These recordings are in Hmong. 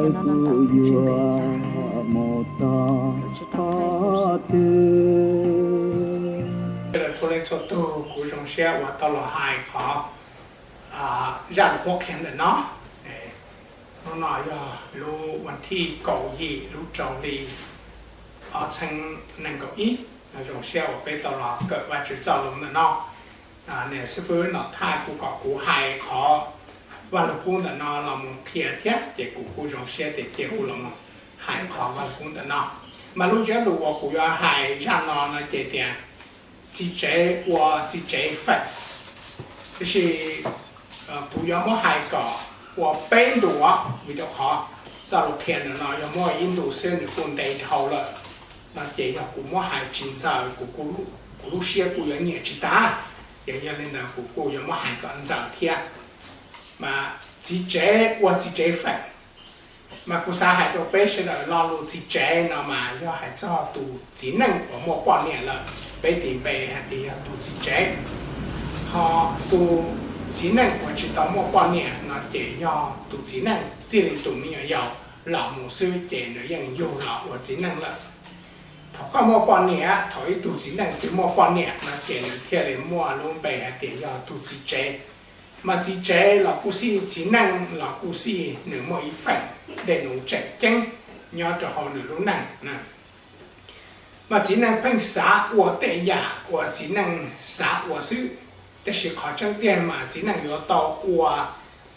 Kuv yuav mus txog qhov twg? Txhua leej txhua tug, kuv zoo siab uas tau los hais qhov zaj lus qhuab qhia ntawm no. Hnub no yog lub vas thib kaum yim lub rau hli ob txhiab nees nkaum ib. Zoo siab uas peb tau los kawm Vajtswv txoj lus ntawm no. Niam xib fwb Nom Thaj kuj kom kuv hais qhov Vaj Lug Kub ntawm no los mus qhia thiab, ces kuv kuj zoo siab tias cia kuv los mus hais qhov Vaj Lug Kub ntawm no. Mas lub ntsiab lus uas kuv yuav hais zaj no no ces tias txiv tsev ua txiv tsev feem. Tiam sis kuv yuav muab hais kom ua peb ntu, vim rau qhov txoj lus qhia ntawm no yog muaj ib ntu xwb nws kuj ntev dhau lawm no ces yog kuv muab hais tsis ntxaws kuv, kuv lub siab kuj yuav nyiam tsis tag. Ces yog li ntawd kuv kuj yuav muab hais kom ntxaws thiab. Mas txiv tsev ua txiv tsev feem. Mas kuv xav hais rau peb sawv daws lo lus txiv tsev no mas yog hais txog tus txiv neej uas muaj poj niam lawm, peb tis npe hais tias yog tus txiv tsev. Ho tus txiv neej uas tsis tau muaj poj niam no ces yog tus txiv neej txij li tus me nyuam yaus los mus xwb ces nws yeej yug los ua txiv neej lawm. Thaum koj muaj poj niam, thaum ib tug txiv neej twg muaj poj niam no ces nws thiaj li muaj lub npe hais tias yog tus txiv tsev. Mas txiv tsev los kuj xij, txiv neej los kuj xij, nws muaj ib feem dej num tseem ceeb nyob rau hauv nws lub neej na. Mas txiv neej pheej xav ua tej yam uas txiv neej xav ua xwb, tab sis qhov tseeb tiag mas txiv neej yuav tau ua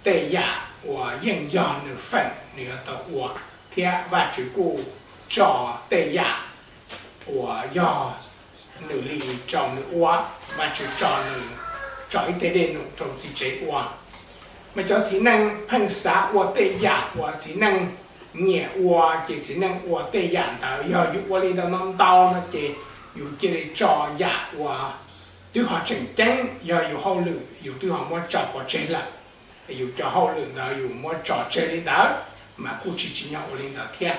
tej yam uas yeej yog nws feem nws yuav tau ua, thiab Vajtswv kuj tso tej yam uas yog nws li rau nws ua. Vajtswv tso nws, tso ib teg dej num rau txiv tsev ua. Mas cov txiv neej pheej xav ua tej yam uas txiv neej nyiam ua, ces txiv neej ua tej yam ntawd. Yog yus ua li ntawd ntau ntau no ces yus cia li tso yam uas twb ho tseem ceeb, yog yus hauj lwm yus twb ho muab tso pov tseg lawm, yus cov hauj lwm ntawd yus muab tso tseg li ntawd, mas kuj tsis tsim nyog ua li ntawd thiab.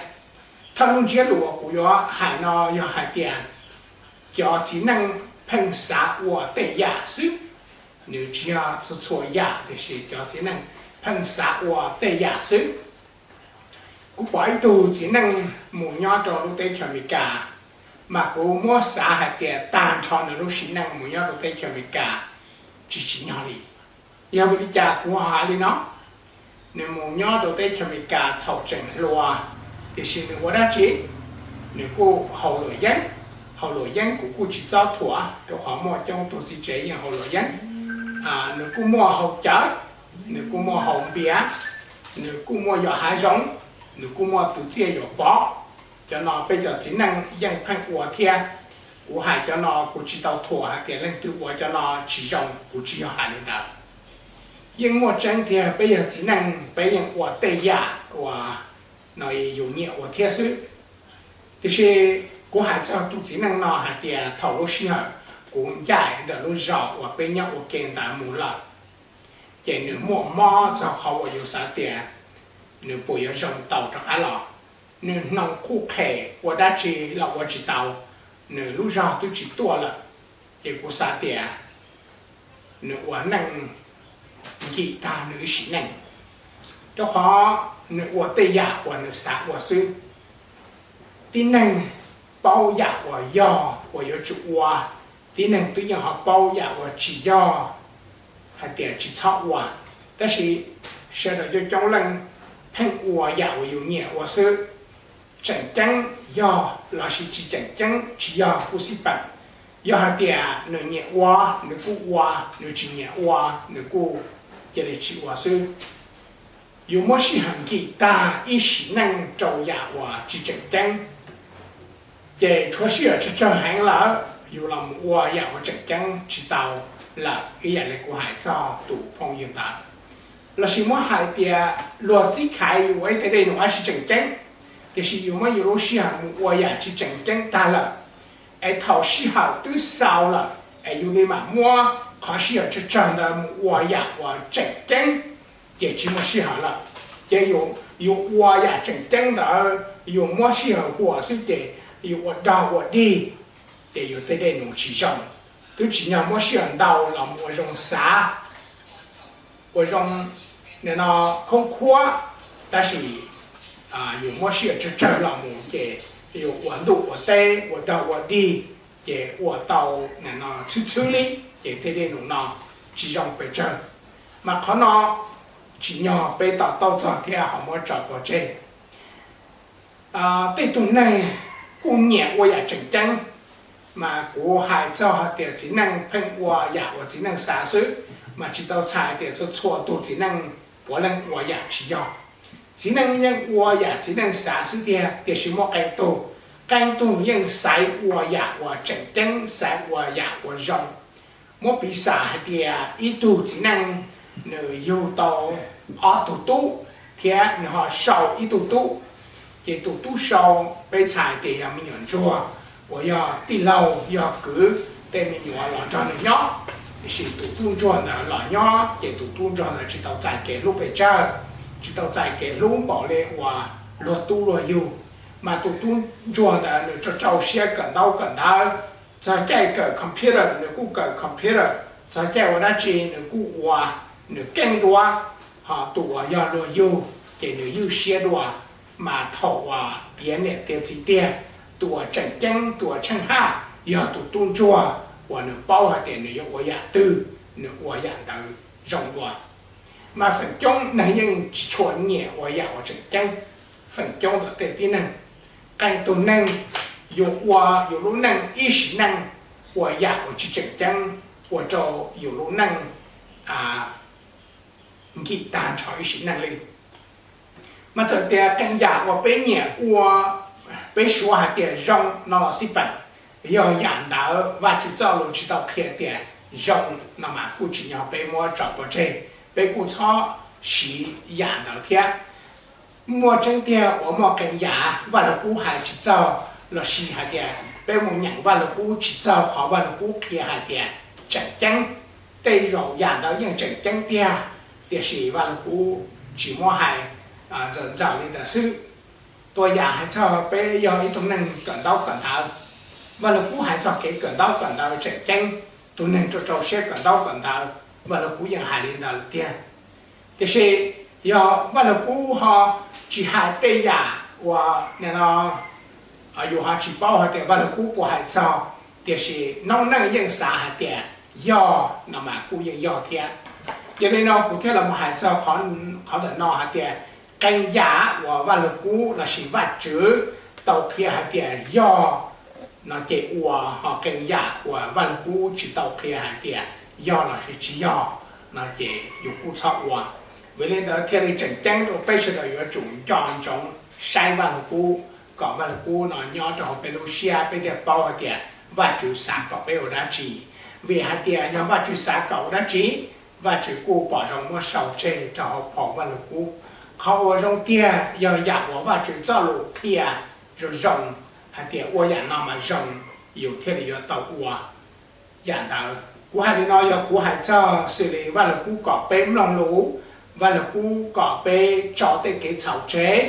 Thawj lub ntsiab lus uas kuv yuav hais no yog hais tias cov txiv neej pheej xav ua tej yam xwb. Nws tsis yog txhua txhua yam, tiam sis cov txiv neej pheej xav ua tej yam xwb. Kuv pom ib tug txiv neej mus nyob rau lub teb chaws Amelikas, mas kuv muab xav hais tias tag nrho nws lub sim neej mus nyob rau teb chaws Amelikas tsis tsim nyog li. Yog vim li cas kuv ho hais li no? Nws mus nyob rau teb chaws Amelikas thaum tseem hluas, tiam sis nws ua dab tsi? Nws kuj haus luam yeeb. Haus luam yeeb kuv kuj tsis txob thuam, rau qhov muaj coob tug txiv tsev yeej haus luam yeeb. Nws kuj muaj haus cawv, nws kuj muaj haus npias, nws kuj muaj yos hav zoov, nws kuj muaj tus txiaj yuam pov. Cov no peb cov txiv neej yeej pheej ua thiab. Kuv hais cov no kuv tsis tau thuam hais tias leej twg ua cov no tsis zoo, kuv tsis yog hais li ntawd. Yeej muaj tseeb tiag, peb yog txiv neej peb yeej ua tej yam uas no yus nyiam ua thiab xwb. Tiam sis kuv hais txog tus txiv neej no hais tias thaum lub sij hawm kuv ncaim ntawm lub zos uas peb nyob ua ke ntawd mus lawm, ces nws muaj mob txog qhov uas yus xav tias nws puas yuav zoo tau rov qab los. Nws hnoos qhuj qhem ua dab tsi los ua tsis tau, nws lub zog twb tsis tuaj lawm, ces kuv xav tias nws ua neej nkim tag nws ib sim neej, rau qhov nws ua tej yam uas nws xav ua xwb. Tib neeg paub yam uas yog uas yuav tsum ua, tib neeg twb yeej ho paub yam uas tsis yog hais tias tsis txhob ua. Tab sis sawv daws coob coob leej pheej ua yam uas yus nyiam ua xwb. Tseem ceeb yog lossis tsis tseem ceeb tsis yog kuj xij peem. Yog hais tias nws nyiam ua, nws kuj ua, nws tsis nyiam ua, nws kuj cia li tsis ua xwb. Yus muab sij hawm nkim tag ib sim neej rau yam uas tsis tseem ceeb, ces tshuav sij hawm tsawg tsawg heev lawm yus los mus ua yam uas tseem ceeb tsis tau lawm, ib yam li kuv hais txog tus phooj ywg ntawd. Lossis muab hais tias luag txib khaiv yus ua ib teg dej num dab tsi tseem ceeb, tiam sis yus muab yus lub sij hawm mus ua yam tsis tseem ceeb tag lawm, es thaum sij hawm twb xaus lawm es yus li mam muab qhov sij hawm tsawg tsawg ntawd mus ua yam uas tseem ceeb, ces tsis muaj sij hawm lawm. Ces yus ua yam tseem ceeb ntawd yus muab sij hawm huam xwb ces yus ua dog ua dig, ces yus tej dej num tsis zoo. Twb tsim nyog muab sij hawm ntau los mus ua zoo xav, ua zoo nim no khoob khuab, tab sis yus muab sij hawm tsawg tsawg los mus ces yus ua ntuj ua teb ua dog ua dig, ces ua tau nim no txhwb txhwb li, ces tej dej num no tsis zoo pes tsawg. Mas qhov no tsim nyog peb to taub txog thiab ho muab tso pov tseg. Tej tug neeg kuj nyiam ua yam tseem ceeb, mas kuv hais txog hais tias txiv neej pheej ua yam uas txiv neej xav xwb, mas tsis tau txhais tias txhua txhua tus txiv neej puav leej ua yam tsis yog. Txiv neej yeej ua yam txiv neej xav xwb tiag, tiam sis muaj qee tug, qee tug yeej xaiv ua yam uas tseem ceeb, xaiv ua yam uas zoo. Muab piv xam hais tias ib tug txiv neej nws yug tau ob tug tub thiab nws ho sau ib tug tub, ces tus tub sau peb txhais tias yog me nyuam ntsuag uas yog tij laug yog kwv tej me nyuam los nrog nws nyob, tiam sis tus tub ntsuag ntawd los nyob ces tus tub ntsuag ntawd tsis tau txais kev hlub pes tsawg, tsis tau txais kev hlub npaum li uas luag tub luag yug. Mas tus tub ntsuag ntawd nws rau rau siab kawm ntaub kawm ntawv, txog caij kawm computer nws kuj kawm computer, txog caij ua dab tsi nws kuj ua, nws keej dua. Ho tus uas yog luag yug ces nws ywj siab dua. Mas thaum uas tiav niam tiav txiv tiag, tus uas tseem ceeb tus uas tsheej haj yog tus tub ntsuag uas nws paub hais tias nws yuav ua yam twg, nws ua yam ntawd zoo dua. Mas feem coob neeg yeej tsis tshua nyiam ua yam uas tseem ceeb. Feem coob ntawm tej tib neeg, qee tug neeg yus ua yus lub neej ib sim neej ua yam uas tsis tseem ceeb, ua rau yus lub neej nkim tag nrho ib sim neej li. Mas txawm tias qee yam uas peb nyiam ua, peb suav hais tias zoo no los xij peem, yog yam ntawd Vajtswv txoj lus tsis tau qhia tias zoo no mas kuj tsim nyog peb muab tso pov tseg, peb kuj txhob siv yam ntawd thiab. Muaj tseeb tiag uas muaj qee yam Vaj Lug Kub hais tsis txog, los sis hais tias peb mus nyeem Vaj Lug Kub tsis txog qhov Vaj Lug Kub qhia hais tias tseem ceeb. Tej zaum yam ntawd yeej tseem ceeb tiag, tiam sis Vaj Lug Kub tsis muab hais ntxaws ntxaws li ntawd xwb. Tua yam hais txog peb yog ib tug neeg kawm ntaub kawm ntawv, Vaj Lug Kub hais txog kev kawm ntaub kawm ntawv tseem ceeb, tus neeg rau rau siab kawm ntaub kawm ntawv, Vaj Lug Kub yeej hais li ntawd lawm tiag. Tiam sis yog Vaj Lug Kub ho tsis hais tej yam uas nim no yus ho tsis paub hais tias Vaj Lug Kub puas hais txog, tiam sis noob neej yeej xav hais tias yog no mas kuj yeej yog thiab. Yog li no kuv thiaj los mus hais txog qhov ntawm no hais tias qee yam uas Vaj Lug Kub lossis Vajtswv tau qhia hais tias yog no ces ua, ho qee yam uas Vaj Lug Kub tsis tau qhia hais tias yog lossis tsis yog no ces yus kuj txhob ua. Vim li ntawd thiaj li tseem ceeb rau peb sawv daws yuav tsum nco ntsoov saib Vaj Lug Kub, kom Vaj Lug Kub no nyob rau hauv peb lub siab, peb thiaj paub hais tias Vajtswv xav kom peb ua dab tsi. Vim hais tias yog Vajtswv xav kom ua dab tsi, Vajtswv kuj pom zoo muab sau tseg rau hauv phau Vaj Lug Kub. Qhov uas zoo tiag yog yam uas Vajtswv txoj lus qhia zoo zoo hais tias ua yam no mas zoo, yus thiaj li yuav tau ua yam ntawd. Kuv hais li no yog kuv hais txog xws li Vaj Lug Kub kom peb mloog lus, Vaj Lug Kub kom peb tso tej kev txhaum tseg,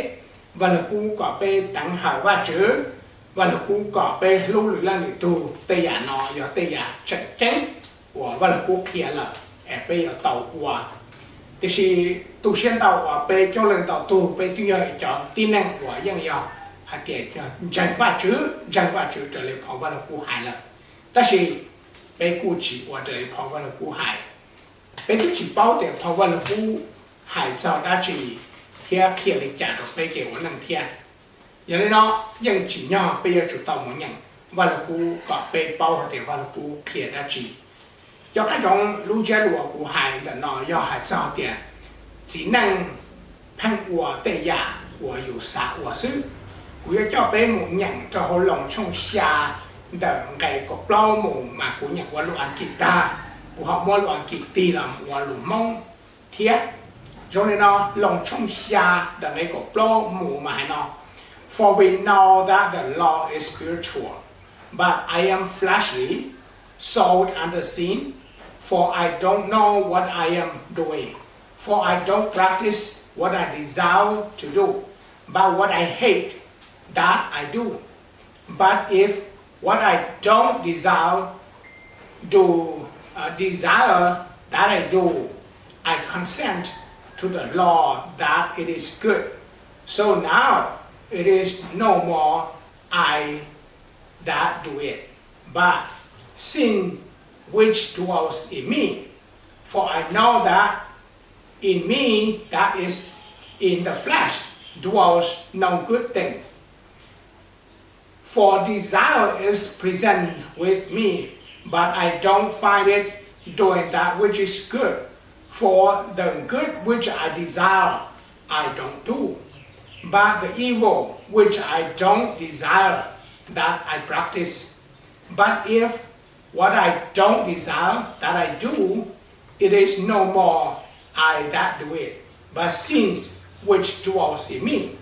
Vaj Lug Kub kom peb teev hawm Vajtswv, Vaj Lug Kub kom peb hlub lwm leej lwm tug. Tej yam no yog tej yam tseem ceeb uas Vaj Lug Kub qhia lawm es peb yuav tau ua. Tiam sis tu siab ntau uas peb coob leej ntau tug peb twb yog cov tib neeg uas yeej yog hais tias ntseeg Vajtswv, ntseeg Vajtswv raws li phau Vaj Lug Kub hais lawm, tab sis peb kuj tsis ua raws li phau Vaj Lug Kub hais. Peb twb tsis paub tias phau Vaj Lug Kub hais txog dab tsi thiab qhia li cas rau peb kev ua neej thiab. Yog li no, yeej tsim nyog peb yuav tsum tau mus nyeem Vaj Lug Kub kom peb paub hais tias Vaj Lug Kub qhia dab tsi. Cov qab zoov, lub ntsiab lus uas kuv hais ntawm no yog hais txog tias txiv neej pheej ua tej yam uas yus xav ua xwb. Kuv yuav coj peb mus nyeem rau hauv Loos tshooj xya ntawm nqe kaum plaub mus mas kuv nyeem ua lus Askiv tag, kuv ho muab lus Askiv tig los ua lus Hmoob thiab. Zoo li no, Loos tshooj xya ntawm nqe kaum plaub mus mas hais no: For we know that the law is spiritual, but I am fleshly, sold under sin, for I don't know what I am doing. For I don't practice what I desire to do, but what I hate, that I do. But if what I don't desire do, uh, desire that I do, I consent to the law that it is good. So now it is no more I that do it, but sin which dwells in me. For I know that in me, that is, in the flesh, dwells no good thing. For desire is present with me, but I don't find it doing that which is good. For the good which I desire, I don't do, but the evil which I don't desire, that I practice. But if what I don't desire that I do, it is no more I that do it, but sin which dwells in me.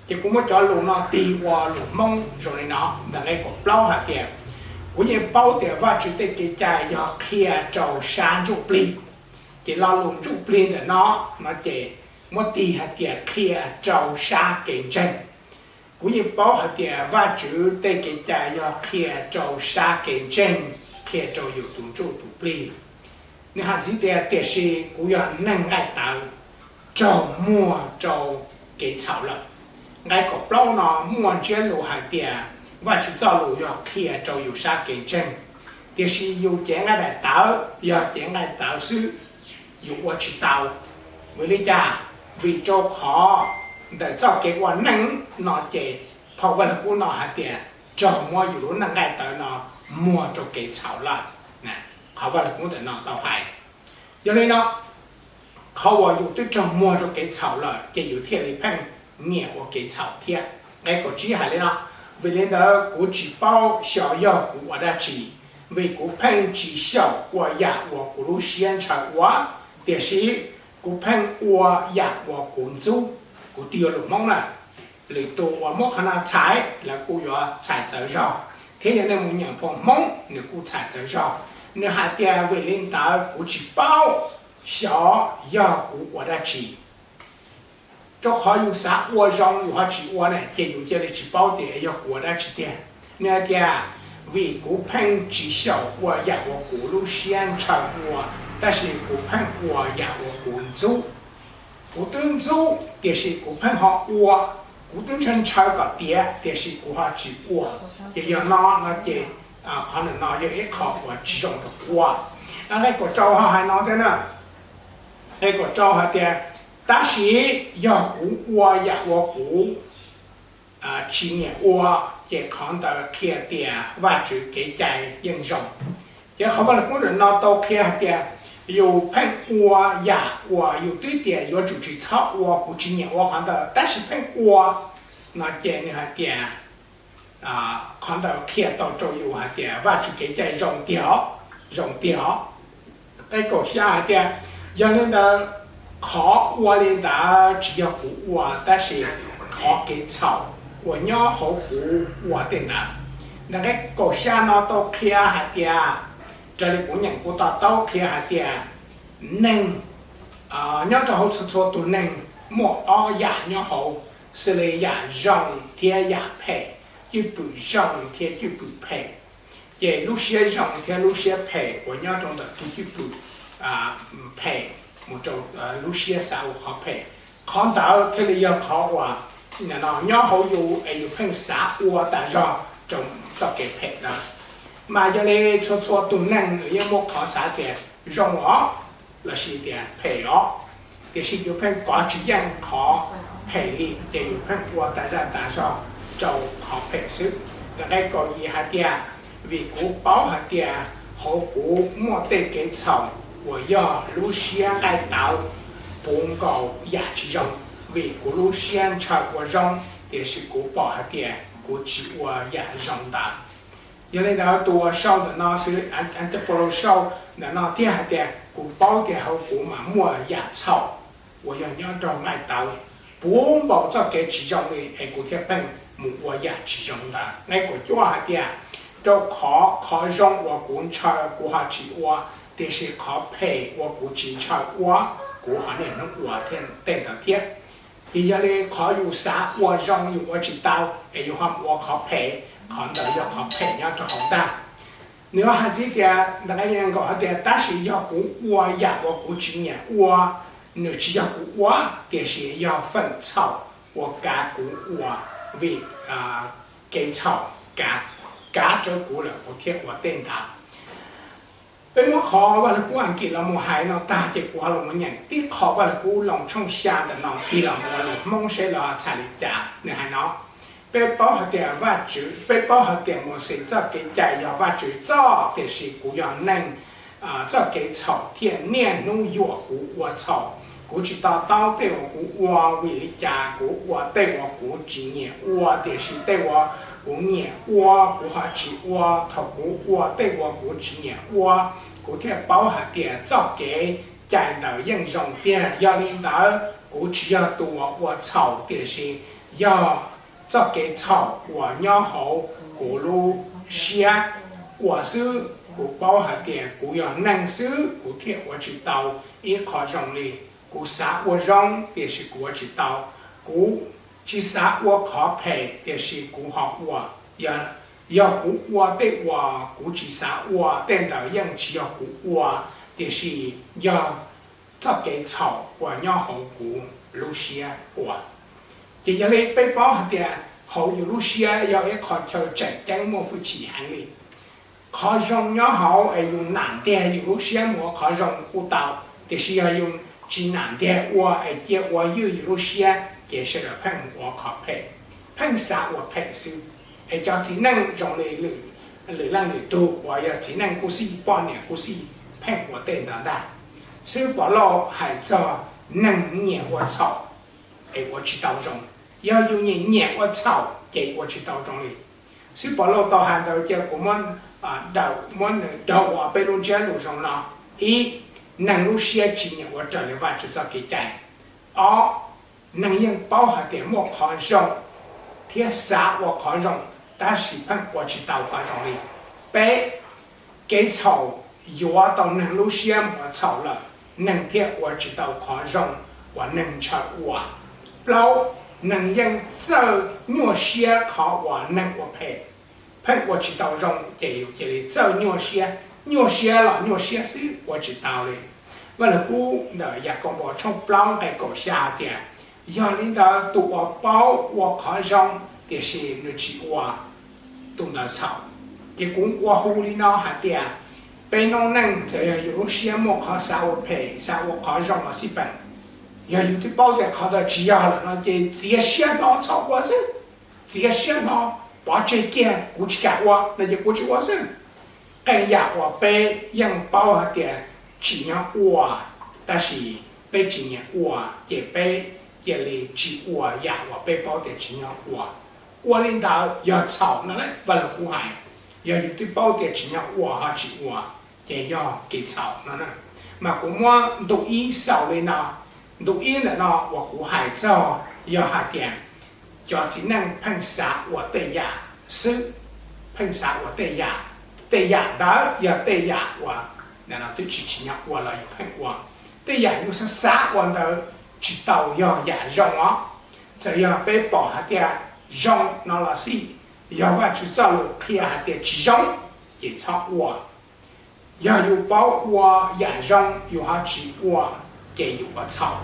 Ces kuv muab cov lus no tig ua lus Hmoob zoo li no, ntawm nqe kaum plaub hais tias, kuv yeej paub tias Vajtswv tej kev cai yog qhia rau sab ntsuj plig. Ces lo lus ntsuj plig ntawm no, no ces muab tig hais tias qhia rau sab kev ntseeg. Kuv yeej paub hais tias Vajtswv tej kev cai yog qhia rau sab kev ntseeg, qhia rau yus tus ntsuj tus plig. Nws hais ntxiv tias, tiam sis kuv yog neeg nqaij tawv, raug muag rau kev txhaum lawm. Nqe kaum plaub no muaj ntsiab lus hais tias Vajtswv txoj lus yog qhia rau yus sab kev ntseeg, tiam sis yus cev nqaij daim tawv, yog cev nqaij tawv xwb, yus ua tsis tau. Vim li cas? Vim rau qhov ntawm txoj kev ua neej no ces phau Vaj Lug Kub no hais tias raug muab yus lub neej nqaij tawv no muag rau kev txhaum lawm. Qhov Vaj Lug Kub ntawm no tau hais. Yog li no, qhov uas yus twb raug muag rau kev txhaum lawm ces yus thiaj li pheej nyiam ua kev txhaum thiab. Nqe kaum tsib hais li no, vim li ntawd kuv tsis paub xyov yog kuv ua dab tsi, vim kuv pheej tsis xyaum ua yam uas kuv lub siab ntshaw ua, tiam sis kuv pheej ua yam uas kuv ntxub. Kuv tig ua lus Hmoob na, lwm tus uas muab qhov no txhais lawv kuj yuav txhais txawv zog, thiab yog nej mus nyeem phau Hmoob nws kuj txhais txawv zog. Nws hais tias vim li ntawd kuv tsis paub xyov yog kuv ua dab tsi. Rau qhov yus xav ua zoo yus ho tsis ua ne, ces yus cia li tsis paub tias yog kuv ua dab tsi tiag. Nws hais tias, vim kuv pheej tsis xyaum ua yam uas kuv lub siab ntshaw ua, tab sis kuv pheej ua yam uas kuv ntxub. Kuv twb ntxub tiam sis kuv pheej ho ua, kuv twb ntshaw ntshaw kom tiav tiam sis kuv ho tsis ua. Ces yog no no ces qhov ntawm no yog ib qho uas tsis zoo rau kuv. Nqe kaum rau ho hais no thiab na, nqe kaum rau hais tias, tab sis yog kuv ua yam uas kuv tsis nyiam ua, ces qhov ntawd qhia tias Vajtswv kev cai yeej zoo. Ces qhov Vaj Lug Kub ntawm no tau qhia hais tias yus pheej ua yam uas yus twb tias yuav tsum tsis txhob ua, kuv tsis nyiam ua qhov ntawd, tab sis pheej ua, no ces nws hais tias qhov ntawd qhia tau rau yus hais tias Vajtswv kev cai zoo tiag os, zoo tiag os. Nqe kaum xya hais tias, yog li ntawd qhov ua li ntawd tsis yog kuv ua, tab sis qhov kev txhaum uas nyob hauv kuv ua tej ntawd. Ntawm nqe kaum xya no tau qhia hais tias, raws li kuv nyeem kuv to taub qhia hais tias neeg, nyob rau hauv txhua txhua tus neeg muaj ob yam nyob hauv, xws li yam zoo thiab yam phem, cwj pwm zoo thiab cwj pwm phem. Ces lub siab zoo thiab lub siab phem uas nyob rau ntawm tus cwj pwm phem mus rau lub siab xav ua qhov phem, qhov ntawd thiaj li yog qhov uas nyob hauv yus es yus pheej xav ua tas zog rau txoj kev phem ntawd. Mas yog li txhua txhua tus neeg nws yeej muaj qhov xav tias zoo os, lossis tias phem os, tiam sis yus pheej kov tsis yeej qhov phem li, ces yus pheej ua tas zaj tas zog rau qhov phem xwb. Nqe kaum yim hais tias, vim kuv paub hais tias hauv kuv muaj tej kev txhaum uas yog lub siab nqaij tawv puv nkaus yam tsis zoo, vim kuv lub siab ntshaw ua zoo, tiam sis kuv pom hais tias kuv tsis ua yam zoo ntawd. Yog li ntawd tus uas sau ntawm no xwb, Antepaulus sau ntawm no thiaj hais tias kuv paub tias hauv kuv mas muaj yam txhaum uas yog nyob rau nqaij tawv puv npaum txoj kev tsis zoo li es kuv thiaj pheej mus ua yam tsis zoo ntawd. Nqe kaum cuaj hais tias, rau qhov qhov zoo uas kuv ntshaw kuv ho tsis ua, tiam sis qhov phem uas kuv tsis ntshaw ua, kuv ho niaj hnub ua tej ntawd thiab. Ces yog li qhov yus xav ua zoo yus ua tsis tau es yus ho mus ua qhov phem, qhov ntawd yog qhov phem nyob rau hauv ntag. Nws hais ntxiv tias, ntawm nqe nees nkaum hais tias, tab sis yog kuv ua yam uas kuv tsis nyiam ua, nws tsis yog kuv ua, tiam sis yog feem txhaum ua kav kuv ua, vim kev txhaum kav, kav rau kuv lawm kuv thiaj ua tej ntawd. Peb muab qhov Vaj Lug Kub Askiv los mus hais no tag ces kuv ho los mus nyeem tib qho Vaj Lug Kub Loos tshooj xya ntawm no tig los mus ua lus Hmoob seb los txhais li cas. Nws hais no, peb paub hais tias Vajtswv, peb paub hais tias Mauxes txoj kev cai yog Vajtswv txoj, tiam sis kuv yog neeg txoj kev txhaum thiaj niaj hnub yuam kuv ua txhaum. Kuv tsis to taub tej uas kuv ua, vim li cas kuv ua tej uas kuv tsis nyiam ua, tiam sis tej uas kuv nyiam ua kuv ho tsis ua. Thaum kuv ua tej uas kuv tsis nyiam ua, kuv thiaj paub hais tias txoj kev cai ntawd yeej zoo tiag. Yog li ntawd kuv tsis yog tus uas ua txhaum, tiam sis yog txoj kev txhaum uas nyob hauv kuv lub siab ua xwb. Kuv paub hais tias kuv yog neeg xwb, kuv thiaj ua tsis tau ib qho zoo li. Kuv xav ua zoo, tiam sis kuv ua tsis tau. Kuv tsis xav ua qhov phem, tiam sis kuv ho ua. Yog kuv ua tej uas kuv tsis xav ua, tej ntawd yeej tsis yog kuv ua, tiam sis yog txoj kev txhaum uas nyob hauv kuv lub siab ua. Ces yog li peb paub hais tias hauv yus lub siab yog ib qho chaw tseem ceeb muaj hwj chim heev li. Qhov zoo nyob hauv es yus nam ntiag yus lub siab mus ua qhov zoo kuj tau, tiam sis yog yus tsis nam ntiag ua es cia ua ywj yus lub siab ces sawv daws pheej mus ua qhov phem, pheej xav ua phem xwb. Es cov txiv neej zoo li lwm leej lwm tug uas yog txiv neej kuj xij, poj niam kuj xij, pheej ua tej ntawd ntag. Xib hwb Pov Lauj hais txog neeg nyiam ua txhaum es ua tsis tau zoo. Yog yus nyiam nyiam ua txhaum ces ua tsis tau zoo li. Xib hwb Pov Lauj tau hais ntawd ces kuv muab daws, muab nws daws ua peb lub ntsiab lus zoo no. Ib, neeg lub siab tsis nyiam ua raws li Vajtswv txoj kev cai. Ob, neeg yeej paub hais tias muaj qhov zoo thiab xav ua qhov zoo, tab sis pheej ua tsis tau qhov zoo li. Peb, kev txhaum yuav tau neeg lub siab mus ua txhaum lawm, neeg thiaj ua tsis tau qhov zoo uas neeg ntshaw ua. Plaub, neeg yeej txawj nyuaj siab qhov uas neeg ua phem, pheej ua tsis tau zoo ces yus cia li txawj nyuaj siab, nyuaj siab los nyuaj siab xwb ua tsis tau li. Vaj Lug Kub ntawm Yakaunpaus tshooj plaub nqe kaum xya hais tias, yog li ntawd tus uas paub ua qhov zoo tiam sis nws tsis ua, tus ntawd txhaum. Ces kuv nqua hu li no hais tias, peb noob neej txawm yog yus lub siab muaj qhov xav ua phem xav ua qhov zoo los xij peem, yog yus twb paub tias qhov ntawd tsis yog lawm no ces txiav siab hlo txhob ua xwb. Txiav siab hlo, pov tseg kiag, kuv tsis kam ua no ces kuv tsis ua xwb. Qee yam uas peb yeej paub hais tias tsim nyog ua, tab sis peb tsis nyiam ua ces peb cia li tsis ua yam uas peb paub tias tsim nyog ua. Ua li ntawd yog txhaum no lauj. Vaj Lug Kub hais, yog yus twb paub tias tsim nyog ua ho tsis ua ces yog kev txhaum no na. Mas kuv muab ntu ib xaus li no. Ntu ib ntawm no uas kuv hais txog yog hais tias cov txiv neej pheej xav ua tej yam xwb, pheej xav ua tej yam, tej yam ntawd yog tej yam uas twb tsis tsim nyog ua los yus pheej ua. Tej yam yus xav xav ua ntawd tsis tau yog yam zoo os. Txawm yog peb pom hais tias zoo no los xij, yog Vajtswv txoj lus qhia hais tias tsis zoo ces txhob ua. Yog yus paub ua yam zoo yus ho tsis ua ces yus ua txhaum.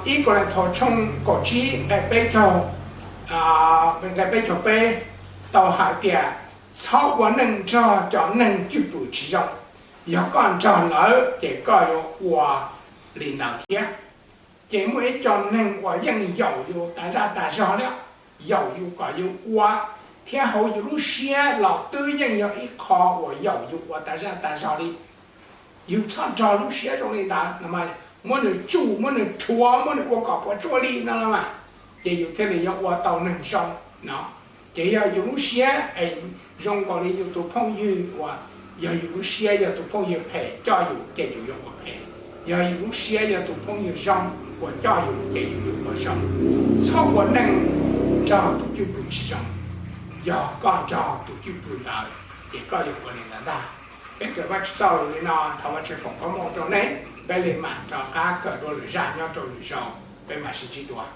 Ib Kauleethaus tshooj kaum tsib nqe peb caug, nqe peb caug peb tau hais tias, txhob ua neej nrog cov neeg cwj pwm tsis zoo. Yog koj nrog lawv ces koj yuav ua li ntawd thiab. Ces muaj ib co neeg uas yeej yaum yus tas zaj tas zog li, yaum yus kom yus ua, thiab hauv yus lub siab los twb yeej yog ib qho uas yaum yus ua tas zaj tas zog li. Yus txhob nrog lub siab zoo li ntawd no, muab nws tsuj, muab nws rhuav, muab nws ua kom puas tsuaj li no los mas, ces yus thiaj li yuav ua tau neeg zoo no. Ces yog yus lub siab es zoo nkaus li yus tus phooj ywg uas, yog yus lub siab yog tus phooj ywg phem coj yus ces yus yuav ua phem, yog yus lub siab yog tus phooj ywg zoo uas coj yus ces yus yuav ua zoo. Txhob ua neej nrog tus cwj pwm tsis zoo. Yog koj nrog tus cwj pwm ntawd ces koj yuav ua li ntawd ntag. Peb kawm Vajtswv txoj lus li no, thov Vajtswv foom koob hmoov rau nej, peb li mam rov qab kawm dua lwm zaj nyob rau lwm zaus, peb mam sib ntsib dua.